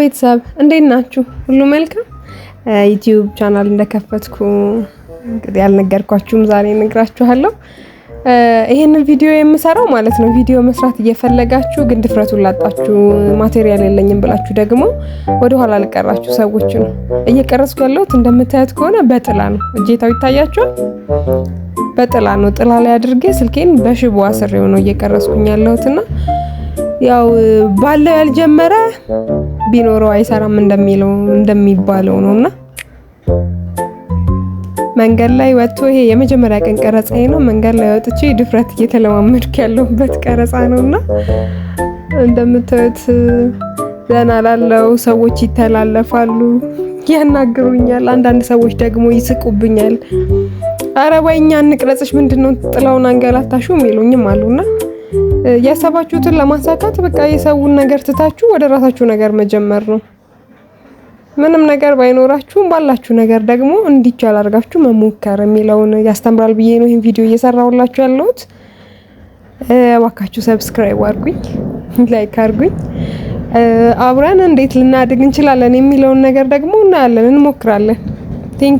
ቤተሰብ፣ እንዴት ናችሁ? ሁሉ መልካም። YouTube channel እንደከፈትኩ እንግዲህ ያልነገርኳችሁም ዛሬ እነግራችኋለሁ። ይሄንን ቪዲዮ የምሰራው ማለት ነው ቪዲዮ መስራት እየፈለጋችሁ ግን ድፍረቱን ላጣችሁ፣ material የለኝም ብላችሁ ደግሞ ወደ ኋላ ለቀራችሁ ሰዎች ነው። እየቀረጽኩ ያለሁት እንደምታዩት ከሆነ በጥላ ነው። እጀታው ይታያችኋል። በጥላ ነው። ጥላ ላይ አድርጌ ስልኬን በሽቦ አስሬው ነው እየቀረጽኩኝ ያለሁትና ያው ባለው ያልጀመረ ቢኖረው አይሰራም እንደሚለው እንደሚባለው ነውና መንገድ ላይ ወጥቶ ይሄ የመጀመሪያ ቀን ቀረጻዬ ነው። መንገድ ላይ ወጥቼ ድፍረት እየተለማመድኩ ያለሁበት ቀረጻ ነውና እንደምታዩት ዘና ላለው ሰዎች ይተላለፋሉ፣ ያናግሩኛል። አንዳንድ ሰዎች ደግሞ ይስቁብኛል። አረ ወይ እኛ እንቅረጽሽ፣ ምንድነው ጥላውን አንገላታሹ የሚሉኝም አሉና ያሰባችሁትን ለማሳካት በቃ የሰውን ነገር ትታችሁ ወደ ራሳችሁ ነገር መጀመር ነው። ምንም ነገር ባይኖራችሁም ባላችሁ ነገር ደግሞ እንዲቻል አድርጋችሁ መሞከር የሚለውን ያስተምራል ብዬ ነው ይህን ቪዲዮ እየሰራሁላችሁ ያለሁት። እባካችሁ subscribe አድርጉኝ፣ like አድርጉኝ። አብረን እንዴት ልናድግ እንችላለን የሚለውን ነገር ደግሞ እናያለን፣ እንሞክራለን። Thank